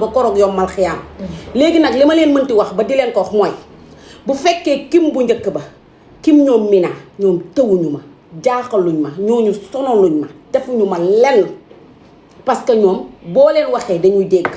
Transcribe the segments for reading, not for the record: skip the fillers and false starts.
ba koroog yombal xiyaam léegi nag li ma leen mënti wax ba di leen ko wax mooy bu fekkee kim bu njëkk ba kim ñoom Mina ñoom tëwuñu ma jaaxaluñ ma ñooñu sonaluñ ma defuñu ma lenn parce que ñoom boo leen waxee dañuy dégg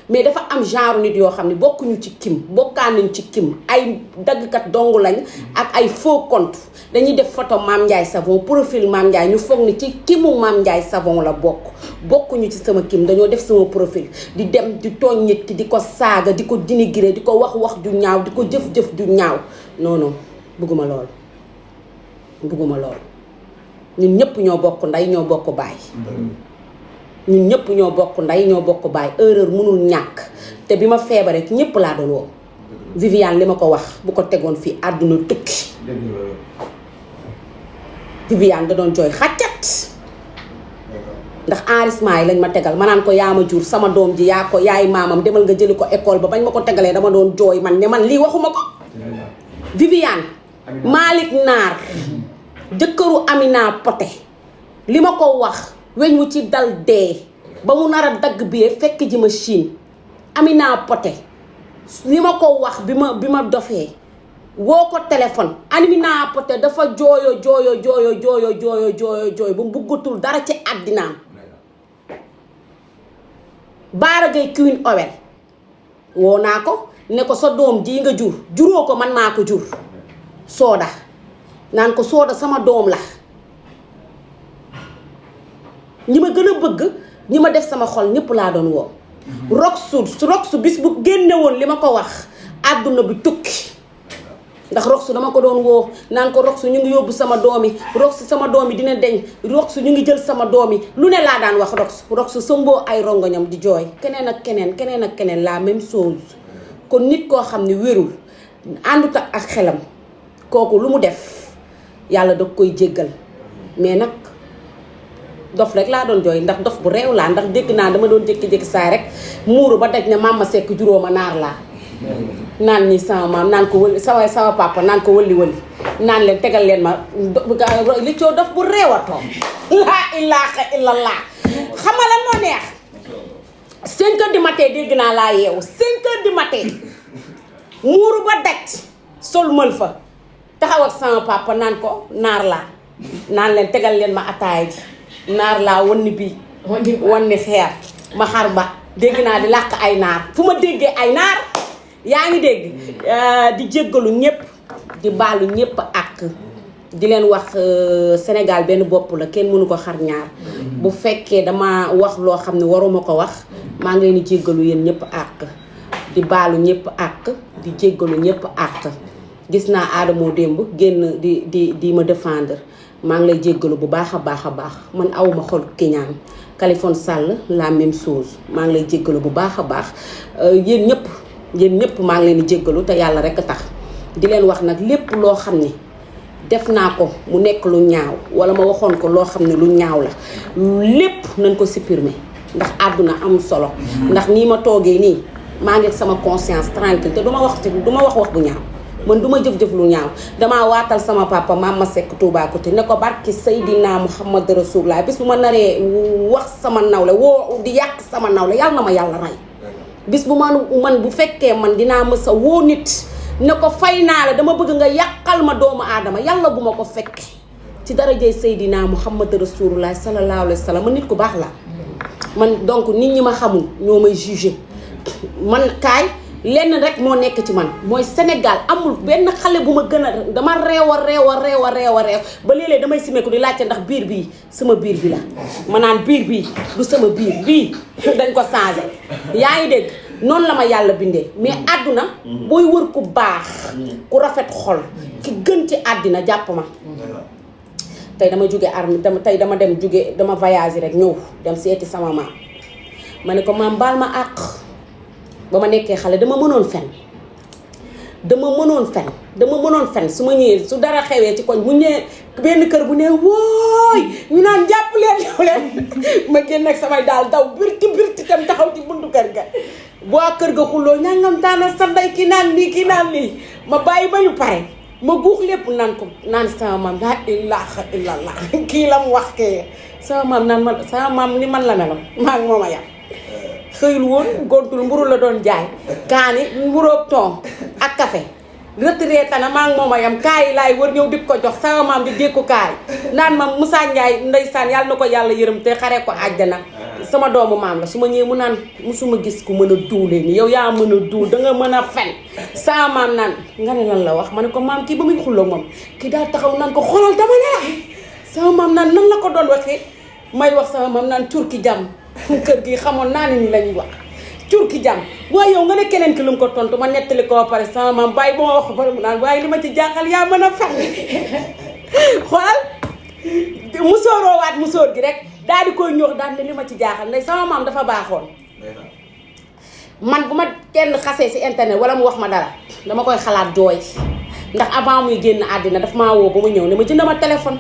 mais dafa am genre nit yoo xam ne bokkuñu ci kim bokkaan nañ ci kim ay daggkat dong lañ ak ay faux compte dañuy def photo Mame Ndiaye Savon profil Mame Ndiaye ñu foog ni ci kimu Mame Ndiaye Savon la bokkuñu ci sama kim dañoo def sama profil di dem di tooñ nit ki di ko saaga di ko dénigrer di ko wax ju ñaaw di ko jëf-jëf ju ñaaw non non bëgguma loolu ñun ñëpp ñoo bokk ndey ñoo bokk baay ñun ñëpp ñoo bokk ndey ñoo bokk baay erreur mënul ñàkk te bi ma feebaree ci ñëpp laa doon woo Viviane li ma ko wax bu ko tegoon fii àdduna tukki Viviane da doon jooy xàccat ndax enregistrement yi lañ ma tegal ma naan ko yaa ma jur sama doom ji yaa ko yaay maamam demal nga jëli ko école ba bañ ma ko tegalee dama doon jooy man ne man lii waxuma ko Viviane Malick Naar jëkkëru Amina Poté li ma ko wax weñ wu ci dal dee ba mu nar a dagg bi fekk ji ma Chine Amina Poté li ma ko wax bi ma dofee woo ko téléphone Amina Poté dafa jooyo ba buggatul dara ci àddinaam Baara Gueye Queen Owel woo naa ko ne ko sa doom ji nga juróo ko man maa ko jur Sooda naan ko Sooda sama doom la ñi ma gën a bëgg ñi ma def sama xol ñëpp laa doon woo Roxu bis bu génne woon li ma ko wax àdduna bi tukki ndax Roxu dama ko doon woo naan ko Roxu ñu ngi yóbbu sama doom yi Roxu sama doom yi dina deñ Roxu ñu ngi jël sama doom yi lu ne laa daan wax Roxu sëmboo ay rongoñam di jooy keneen ak keneen la même chose kon nit koo xam ne wérul àndut ak xelam kooku lu mu def yàlla da koy jéggal mais nag dof rek laa doon jooy ndax dof bu réew laa ndax dégg naa dama doon jékki-jékki saa rek muuru ba daj ne Mama Seck juróoma naar laa naan ni sama maam naan ko wëli sama papa naan ko wëli naan leen tegal leen ma li coo dof bu réew a toog laa ilaaha illallah xam nga lan moo neex 5 heures du matin dégg naa laa yeewu 5 heures du matin muuru ba daj sol mël fa taxaw ak sama papa naan ko naar laa naan leen tegal leen ma ataaya ji naar laa wanni bii wanni xeer ma xar ba dégg naa di làq ay naar fu ma déggee ay naar yaa ngi dégg di jéggalu ñëpp di baalu ñëpp ak di leen wax Sénégal benn bopp la kenn mënu ko xar ñaar bu fekkee dama wax loo xam ne waruma ko wax maa ngi leen di jéggalu yéen ñëpp ak di baalu ñëpp ak di jéggalu ñëpp ak gis naa Adamo démb génn di ma défendre maa ngi lay jéggalu bu baax a baax man awma xol kiñaan Kaliphone Sall la même chose maa ngi lay jéggalu bu baax a baax yéen ñëpp maa ngi leen di jéggalu te yàlla rek a tax di leen wax nag lépp loo xam ne def naa ko mu nekk lu ñaaw wala ma waxoon ko loo xam ne lu ñaaw la lépp nañ ko supprimer ndax àdduna am solo ndax nii ma toogee nii maa ngi sama conscience tranquille te duma wax bu ñaaw man duma jëf-jëf lu ñaaw damaa waatal sama papa Mama Seck Toubacouta ne ko barki Seydina Muhammad Rasulullah bis bu ma naree wax sama nawle woo di yàq sama nawle yàlla na ma yàlla rey bis bu man bu fekkee man dinaa mës a woo nit ne ko fay naa la dama bëgg nga yàqal ma doomu aadama yàlla bu ma ko fekke ci darajay Seydina Muhammad Rasulullah sallallahu alayhi wa sallam man nit ku baax la man donc nit ñi ma xamul ñoo may jugé man kaay lenn rek moo nekk ci man mooy Sénégal amul benn xale bu ma gën a dama réew ba léeg-léeg damay simeeku di laajte ndax biir bii sama biir bi la ma naan biir bii du sama biir bii dañ ko changé yaa ngi dégg noonu la ma yàlla bindee mais àdduna booy wër ku baax ku rafet xol ki gën ci àddina jàpp ma tey dama jóge armée dama voyage rek ñëw dem seeti sama maam ma ne ko maam baal ma àq ba ma nekkee xale dama mënoon fen su ma ñëwee su dara xewee ci koñ bu ñëwee benn kër bu ne wooy ñu naan jàpp leen ma génn ak samay daal daw birti tam taxaw ci buntu kër ga boo kër ga xulloo ñangam taana sa ndey ki naan lii ma bàyyi ba ñu pare ma guux lépp naan sama maam laa ilaaha illallah kii la mu wax kee sama maam ni man la meloon maa ngi mooma yam xëyul woon gontul mburu la doon jaay kaani mburoog ton ak café retraité na maa ngi moom a yam kaay laay wër ñëw di ko jox sama maam di dékku kaay naan ma Moussa Ndiaye ndeysaan yàlla na ko yàlla yërëm te xaree ko àjjana sama doomu maam la su ma ñëwee mu naan musuma gis ku mën a duulee ni yow yaa mën a duul danga mën a fen sama maam naan nga ne lan la wax ma ne ko maam kii ba muy xulloo moom kii daa taxaw naan ko xoolal dama ne la sama maam naan nan la ko doon waxee may wax sama maam naan turki jàmm kër gi xamoon naa ne ni lañuy wax turki jàmm waaye yow nga ne keneen ki lu mu ko tontu ma nettali ko ba pare sama maam bàyyi ba ma wax ko pare mu naan waaye li ma ci jaaxal yaa mën a fen xoolal musóoroowaat musóor gi rek daal di koy ñoox daal ne li ma ci jaaxal ndey sama maam dafa baaxoon man bu ma kenn xasee si internet wala mu wax ma dara dama koy xalaat jooy ndax avant muy génn àddina daf maa woo ba mu ñëw ne ma jënd ma téléphone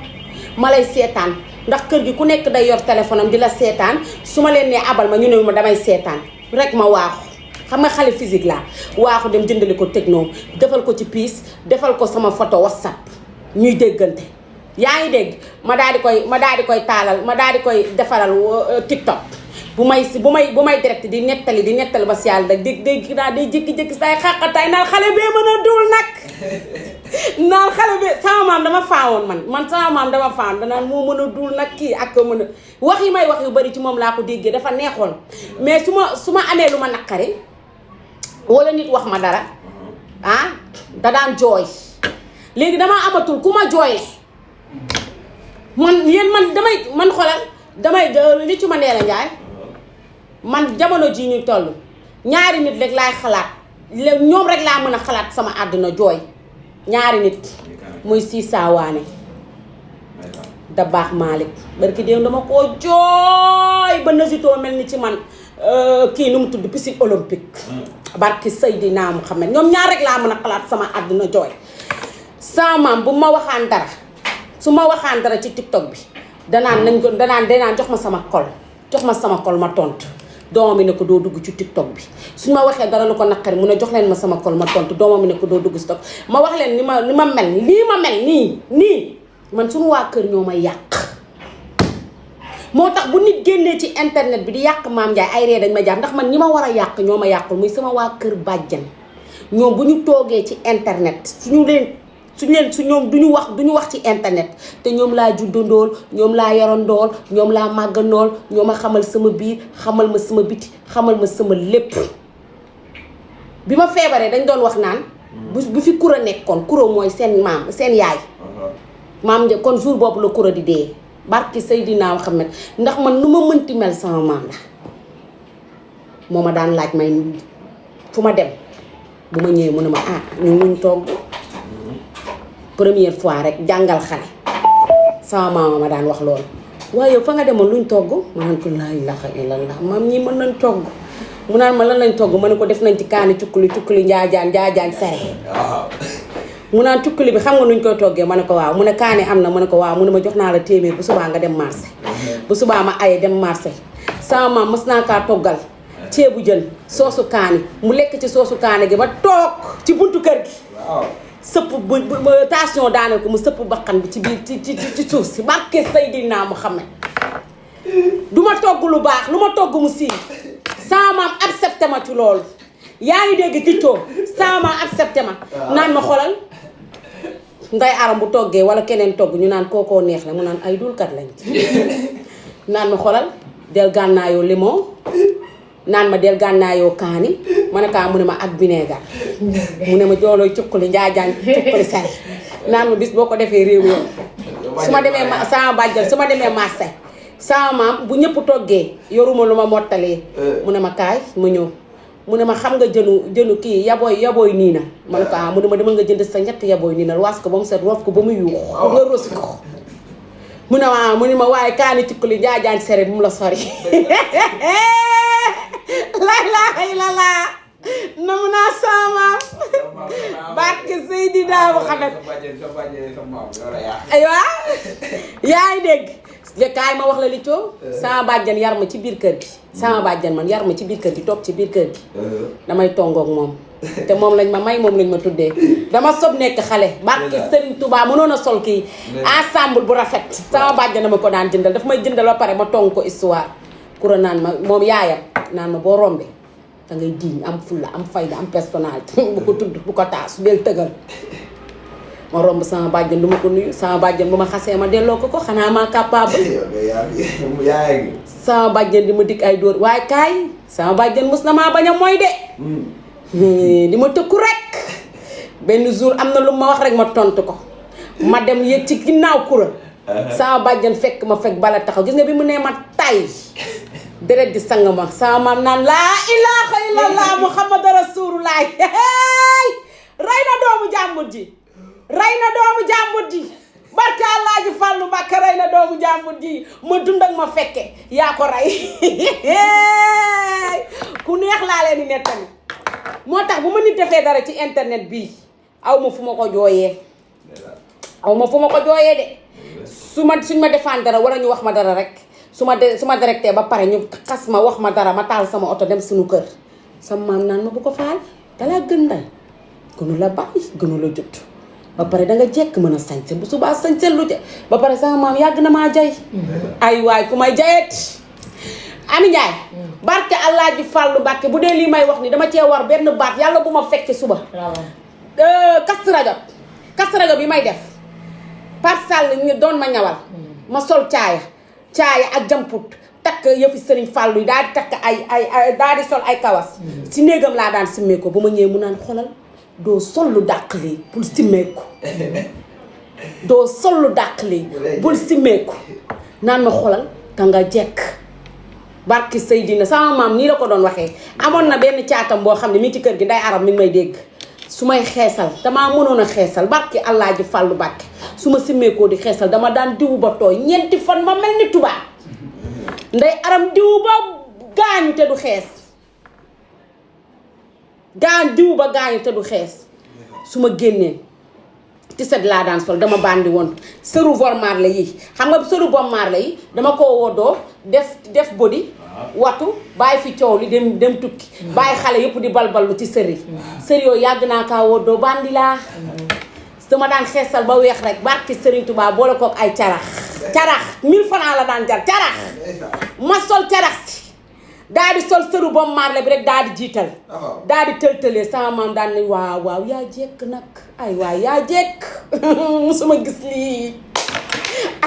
ma lay seetaan ndax kër gi ku nekk day yor téléphone am di la seetaan su ma leen nee abal ma ñu ne ma damay seetaan rek ma waaxu xam nga xale physique laa waaxu dem jëndali ko techno defal ko ci piis defal ko sama photo whatsapp ñuy déggante yaa ngi dégg ma daal di koy taalal ma daal di koy defaral TikTok bu may direct di nettali ba si yàlla rek dégg naa day jékki-jékki say xàqataay naan xale bee mën a dul nag naan xale bi sama maam dama faawoon man sama maam dama faawoon danaan moo mën a dul nag kii ak mën a wax yi may wax yu bari ci moom laa ko déggee dafa neexoon mais su ma amee lu ma naqari wala nit wax ma dara da daan jooy léegi dama amatul ku ma jooyle man xoolal damay li ci ma Ndella Ndiaye man jamono ji ñu toll ñaari nit rek laay xalaat ñoom rek laa mën a xalaat sama àdduna jooy ñaari nit muy Sisa Waane da baax Malick barki déew dama koo jooy ba nasitoo mel ni ci man kii nu mu tudd piscine olympique barki Seydina Muhammad ñoom ñaar rek laa mën a xalaat sama àdduna jooy sama maam bu ma waxaan dara su ma waxaan dara ci TikTok bi danaan jox ma sama kol ma tontu doomam mi ne ko doo dugg ci TikTok bi suñ ma waxee dara lu ko naqari mu ne jox leen ma sama kol ma tontu doomam mi ne ko doo dugg si TikTok ma wax leen ni ma mel nii man suñu waa kër ñoo may yàq moo tax bu nit génnee ci internet bi di yàq Maam Ndiaye ay ree dañ ma jàpp ndax man ñi ma war a yàq ñoo ma yàqul muy sama waa kër bàjjan ñoom bu ñu toogee ci internet su ñoom duñu wax ci internet te ñoom laa juddandool ñoom laa yarandool ñoom laa màggandool ñoo ma xamal sama biir xamal ma sama biti xamal ma sama lépp bi ma feebaree dañ doon wax naan bu fi kura nekkoon kura mooy seen maam seen yaay maam ja kon jour boobu la kura di dee barki Seydina Muhammad ndax man nu ma mënti mel sama maam la moo ma daan laaj may fu ma dem bu ma ñëwee mu ne ma ñu muñ togg première fois rek jàngal xale sama maama ma daan wax loolu waaye yow fa nga demoon luñ togg ma naan ko laa ilaaha illallah maam ñii mën nañ togg mu naan ma lan lañ togg ma ne ko def nañ ci kaani cukkuli njaajaan sare mu naan cukkuli bi xam nga nuñ koy toggee ma ne ko waaw mu ne kaani am na ma ne ko waaw mu ne ma jox naa la téeméer bu subaa nga dem marché bu subaa ma aye dem marché sama maam mës naa kaa toggal ceebu jën soosu kaani mu lekk ci soosu kaani gi ba toog ci buntu kër gi sëpp bu tension daaneel ko mu sëpp bakkan bi ci biir ci suuf si barke Seydina Muhammad du ma togg lu baax lu ma togg mu siin sama maam accepté ma ci loolu yaa ngi dégg ticcoo sama maam accepté ma naan ma xolal nday aram bu toggee wala keneen togg ñu naan kookoo neex la mu naan ay dulkat lañ naan ma xolal del gànnaayoo limon naan ma del gànnaayoo kaani ma ne kaa mu ne ma ak vinaigre mu ne ma joolooy cukkali njaajaan cukkali sare naan ma bis boo ko defee réew yoon su ma demee sama bàjjal su ma demee marché sama maam bu ñëpp toggee yoruma lu ma mottalee mu ne ma kaay ma ñëw mu ne ma xam nga jënu kii yabooy nii na ma ne ko mu ne ma demal nga jënd sa ñett yabooy nii na waas ko ba mu set roof ko ba mu yuux nga rosi ko mu ne ma waaye kaani cukkali njaajaan sare bu mu la sori laa ilaaha illallaah namu naa sama barke Seydina Muhammad aywa yaa ngi dégg kaay ma wax la li coow sama bàjjan yar ma ci biir kër gi sama bàjjan man yar ma ci biir kër gi toog ci biir kër gi damay tongoog moom te moom lañ ma may moom lañ ma tuddee dama sob nekk xale barke Serigne Touba mënoon a sol kii ensemble bu rafet sama bàjjan ma ko daan jëndal daf may jëndal ba pare ma tong ko histoire kura naan ma moom yaayam waat naan ma boo rombee da ngay diiñ am fulla am fayda am personnalité bu ko tudd bu ko taasu del tëgal ma romb sama bàjjen du ma ko nuyu sama bàjjen bu ma xasee ma delloo ko xanaa maa capable sama bàjjen di ma dikk ay dóor waaye kaay sama bàjjen mus na maa bañ a mooy de di ma tëkku rek benn jour am na lu ma wax rek ma tontu ko ma dem yëg ci ginnaaw kura sama bàjjen fekk ma fekk bala taxaw gis nga bi mu nee ma tay deret di sang ma sama maam naan laa ilaaha illallah muhammad rasulullah rey na doomu jàmbur ji rey na doomu jàmbur ji barke Alaaji Fallu Mbàkke rey na doomu jàmbur ji ma dund ak ma fekke yaa ko rey ku neex laa leen di nettali moo tax bu ma nit defee dara ci internet bii aw ma fu ma ko jooyee de suñ ma defaan dara wala ñu wax ma dara rek su ma directé ba pare ñu xas ma wax ma dara ma taal sama oto dem suñu kër sama maam naan ma bu ko faal dalaa gën nday gënu la bàyyi gënu la jut ba pare danga jekk mën a sañse bu subaa sañse lu je ba pare sama maam yàgg na maa jay ay waay ku may jayet Ami Njaay barke Alaaji Fallu Mbàkke bu dee lii may wax ni dama cee war benn baat yàlla bu ma fekke suba Kazu Rajab bi may def Pape Sall ñu doon ma ñawal ma sol caaya ak jamput takk yëfi Sëriñ Fallu yi daal di takk ay daal di sol ay kawas si néegam laa daan simmee ko ba ma ñëwee mu naan xolal doo sol lu dàq lii bul simmeeku doo sol lu dàq lii bul simmeeku naan ma xolal ka nga jekk barki Seydina sama maam nii la ko doon waxee amoon na benn caatam boo xam ne mi ci kër gi nday arab mi ngi may dégg su may xeesal damaa mënoon a xeesal barki Alaaji Fallu Mbàkke su ma simmeekoo di xeesal dama daan diwu ba tooy ñeenti fan ma mel ni tubaab nday aram diwu ba gaañu te du xees su ma génnee ci set laa daan sol dama bandi woon sëru vormaar la yi xam nga sëru vormaar la yi dama koo woddoo def body watu bàyyi fi coow li dem tukki bàyyi xale yëpp di balballu ci sër yooyu yàgg naa kaa woddoo bandi laa dama daan xeesal ba weex rek barki Sëriñ Tuubaa boole kook ay carax 1000 francs la daan jar carax ma sol carax si daal di sol sëru bom marle bi rek daal di jiital daal di tëltëlee sama maam daan ne waaw yaa jekk nag ay waay yaa jekk musuma gis lii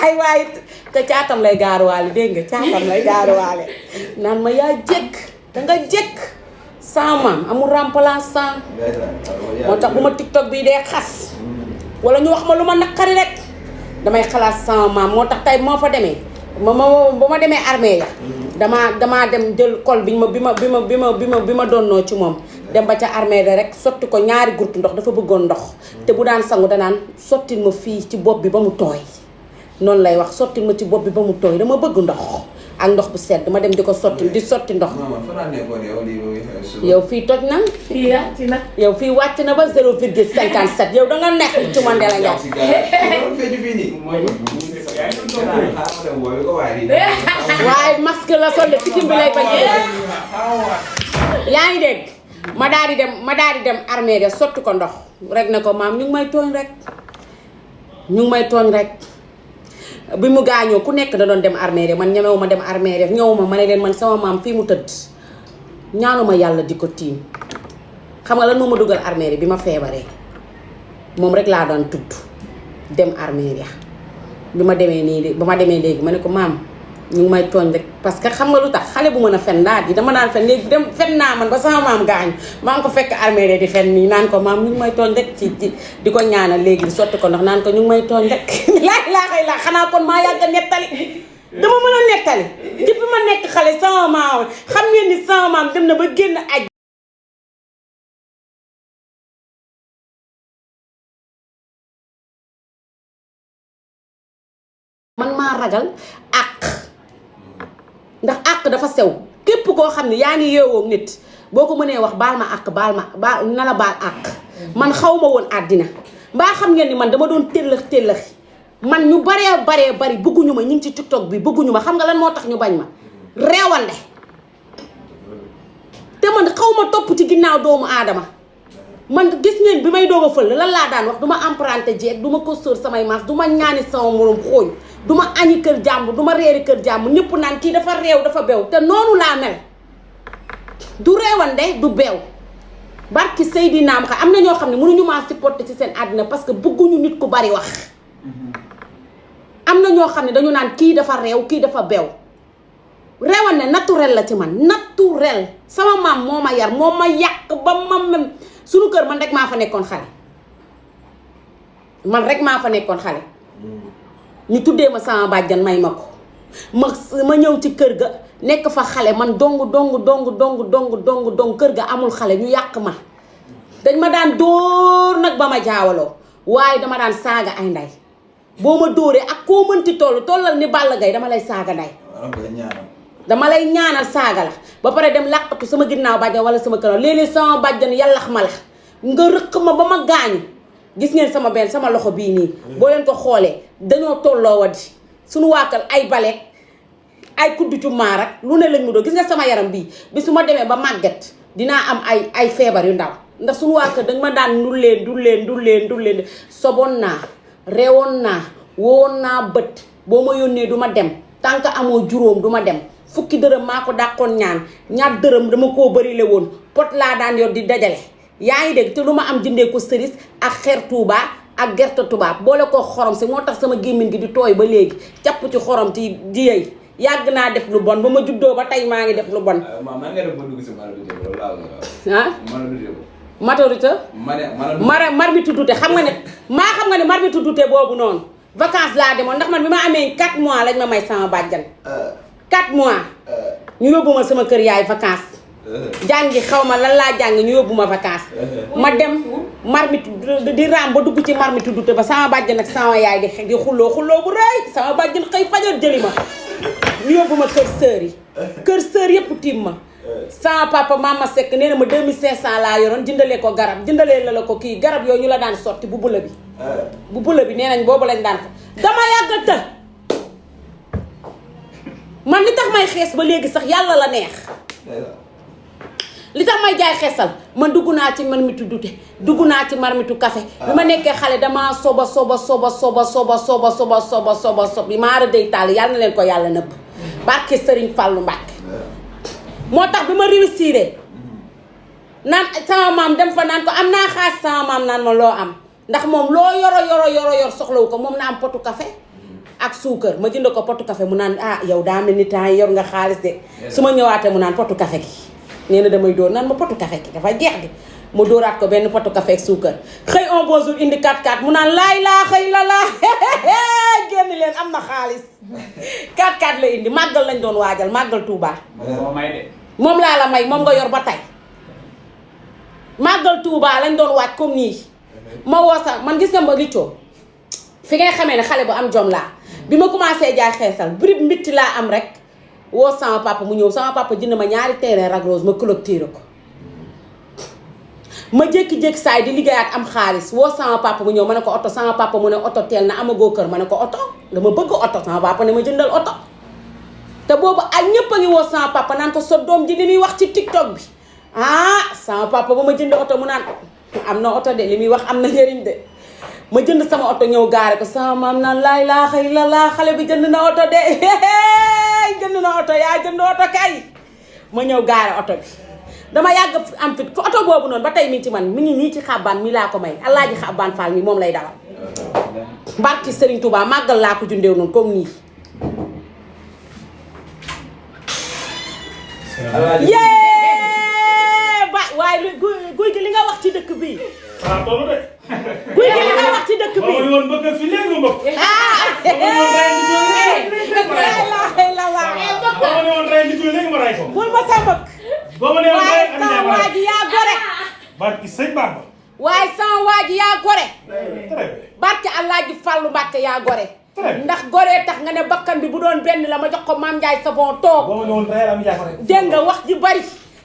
ay waay te caatam lay gaaruwaale dégg nga caatam lay gaaruwaale naan ma yaa jekk danga jekk sama maam amul remplaçant moo tax bu ma TikTok bii dee xas wala ñu wax ma lu ma naqari rek damay xalaat sama maam moo tax tey moo fa demee ba ma demee armée ya damaa dem jël kol bi ma donnoo ci moom dem ba ca armée da rek sotti ko ñaari gurtu ndox dafa bëggoon ndox te bu daan sangu danaan sottil ma fii ci bopp bi ba mu tooy noonu lay wax sottil ma ci bopp bi ba mu tooy dama bëgg ndox ak ndox bu sedd ma dem di ko sotti di sotti ndox yow fii toj na yow fii wàcc na ba 0,57 yow danga nekk ci Mandela Ndiaye waaye masque la sol de sikkim bi lay bañ yaa ngi dégg ma daal di dem armée de sotti ko ndox rek ne ko maam ñu ngi may tooñ rek bi mu gaañoo ku nekk da doon dem armée de man ñemewu ma dem armée de ñëwuma ma ne leen man sama maam fii mu tëdd ñaanuma yàlla di ko tiim xam nga lan moo ma dugal armée bi ma feebaree moom rek laa daan tudd dem armée ya bi ma demee léegi ma ne ko maam ñu ngi may tooñ rek parce que xam nga lu tax xale bu mën a fen daal di dama daan fen léegi dem fen naa man ba sama maam gaañu maa ngi ko fekk armée di fen nii naan ko maam ñu ngi may tooñ rek ci di ko ñaanal léegi di sotti ko ndox naan ko ñu ngi may tooñ rek laa xanaa kon maa yàgg a nettali dama mën a nettali depuis ma nekk xale sama maam xam ngeen ni sama maam dem na ba génn aj man maa ragal àq ndax àq dafa sew képp koo xam ne yaa ngi yeewoo nit boo ko mënee wax baal ma àq baal na la baal àq man xaw ma woon àddina mbaa xam ngeen ni man dama doon téllax man ñu baree bari bëgguñu ma ñu ngi ci TikTok bi bëgguñu ma xam nga lan moo tax ñu bañ ma reewande te man xaw ma topp ci ginnaaw doomu aadama man gis ngeen bi may doog a fël lan laa daan wax du ma emprunté jeeg du ma costoor samay maas du ma ñaani sama morom xooñ du ma añi kër jàmbur du ma reeri kër jàmbur ñëpp naan kii dafa réew dafa bew te noonu laa mel du reewande du beew barki Seydina Muhammad am na ñoo xam ne mënuñu maa supporter ci seen àddina parce que bëgguñu nit ku bari wax am na ñoo xam ne dañu naan kii dafa réew kii dafa beew reewande naturel la ci man naturel sama maam moo ma yar moo ma yàq ba ma mem suñu kër man rek maa fa nekkoon xale ñu tuddee ma sama bàjjan may ma ko ma ñëw ci kër ga nekk fa xale man dong kër ga amul xale ñu yàq ma dañ ma daan dóor nag ba ma jaawaloo waaye dama daan saaga ay nday boo ma dóoree ak koo mënti tollal ni Balla Gaye dama lay saaga nday dama lay ñaanal saaga la ba pare dem làqatu sama ginnaaw bàjjan wala sama kër léeg-léeg sama bàjjan yàllax ma la nga rëq ma ba ma gaañu gis ngeen sama loxo bii nii boo leen ko xoolee dañoo tolloo wadi suñu waakal ay baleek ay kuddu cu maar ak lu ne lañ mu doon gis nga sama yaram bii bi su ma demee ba màgget dinaa am ay feebar yu ndaw ndax suñu waakal dañ ma daan ndulleen soboon naa reewoon naa woon naa bët boo ma yónnee du ma dem tant que amoo juróom du ma dem fukki dërëm maa ko dàqoon ñaar dërëm dama koo bëri le woon pot laa daan yor di dajale yaa ngi dégg te lu ma am jëndee ko sëris ak xeer Touba ak gerte tubaab boole ko xorom si moo tax sama gémmiñ gi di tooy ba léegi capp ci xorom ci di yëy yàgg naa def lu bon ba ma juddoo ba tey maa ngi def lu bon. man nga def ba dugg si Marmite loolu laa la Marmite dute xam nga ne Marmite dute boobu noonu vacances laa demoon ndax man bi ma amee 4 mois lañ ma may sama bàjjan 4 mois ñu yóbbu ma sama kër yaay vacances jàngi xaw ma lan laa jàng ñu yóbbu ma vacances ma dem Marmite di raam ba dugg ci Marmite dute ba sama bàjjan ak sama yaay di xulloo bu rëy sama bàjjan xëy fajar jëli ma ñu yóbbu ma kër sœur yëpp tiim ma sama papa mama Seck nee na ma 2500 laa yoroon jëndalee ko garab jëndalee la ko kii garab yooyu ñu la daan sotti bu bula bi nee nañ boobu lañ daan fa dama yàgg të man li tax may xees ba léegi sax yàlla la neex li tax may jaay xeesal man dugg naa ci Marmite dute dugg naa ci Marmite café bi ma nekkee xale damaa soba bi maara day taal yàlla na leen ko yàlla nëbb barke Serigne Fallou Mbacke moo tax bi ma réussir naan sama maam dem fa naan ko am naa xaas sama maam naan ma loo am ndax moom loo yoro soxlawu ko moom na am potu café ak suukar ma jënd ko potu café mu naan yow daa mel ni temps yor nga xaalis de su ma ñëwaatee mu naan potu café gi nee na damay dóor naan ma potu café gi dafa jeex de mu dóoraat ko benn potu café ak suukar xëy un bon jour indi 4-4 mu naan laay laa xëy la génn leen am na xaalis 4-4 la indi màggal lañ doon waajal màggal Touba moom laa la may moom nga yor ba tey màggal Touba lañ doon waaj comme nii ma woosa man gis nga ma liccoo fi ngay xamee ne xale bu am jom laa bi ma commencé jaay xeesal brib mbitti laa am rek woo sama papa mu ñëw sama papa jënd ma ñaari terrain Lac Rose ma clôturé ko ma jékki-jékki saay di liggéey ak am xaalis woo sama papa mu ñëw ma ne ko oto sama papa mu ne oto teel na amagoo kër ma ne ko oto dama bëgg oto sama papa ne ma jëndal oto te boobu ak ñëpp a ngi woo sama papa naan ko sa doom ji li muy wax ci TikTok bi sama papa ba ma jënd oto mu naan am na oto de li muy wax am na njëriñ de ma jënd sama oto ñëw gaare ko sama maam naan laay laa xëy la xale bi jënd na oto de jënd na oto yaa jënd oto kay ma ñëw gaare oto bi dama yàgg am fit oto boobu noonu ba tey mi ci man mi ngi nii ci xabbaan mi laa ko may Alaaji Xabbaan Fall mi moom lay dawal barki Serigne Touba màggal laa ko jundeew noonu comme nii waaye guy gi li nga wax ci dëkk bii tollu de guy gi li nga wax ci dëkk bii woon bëgg fi léegi mbokk bul ma sa mbëkk waaye sama waa ji yaa gore barki sëñ Bamba waaye sama waa ji yaa gore barki Alaaji Fallu Mbàkke yaa gore ndax goree tax nga ne bakkan bi bu doon benn la ma jox ko Maam Njaay Savon toog dégg nga wax ji bari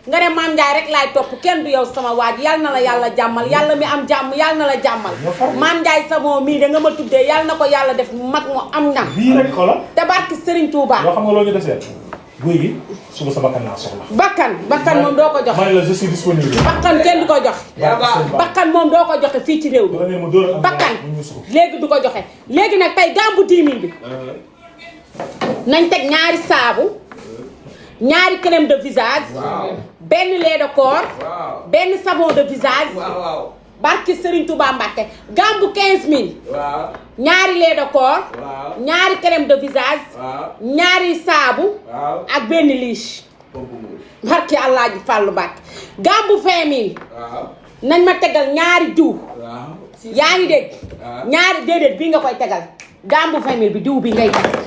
nga ne Maam Njaay rek laay topp kenn du yow sama waaj yal na la yàlla jàmmal yàlla mi am jàmm yal na la jàmmal Maam Njaay Savon mii da nga ma tuddee yal na ko yàlla def mag mu am ndam bii rek xoolal te barki Serigne Touba yoo xam nga loolu ñu desee guy gi suba sa bakkan laa soxla bakkan moom doo ko joxe ma ne la je suis disponible bakkan kenn du ko joxe bakkan moom doo ko joxe fii ci réew mi bakkan léegi du ko joxe léegi nag tey gambu 10 000 bi nañ teg ñaari saabu ñaari crème de visage. benn lait de corps. benn savon de visage. barki Serigne Touba Mbacké gambu 15000. ñaari lait de corps. ñaari crème de visage. ñaari saabu. ak benn liche. barki Allah ji Fallou Mbacké gambu 20000. nañ ma tegal ñaari diw. yaa ngi dégg. ñaari déedéet bii nga koy tegal gambu 20000 bi diw bi ngay teg.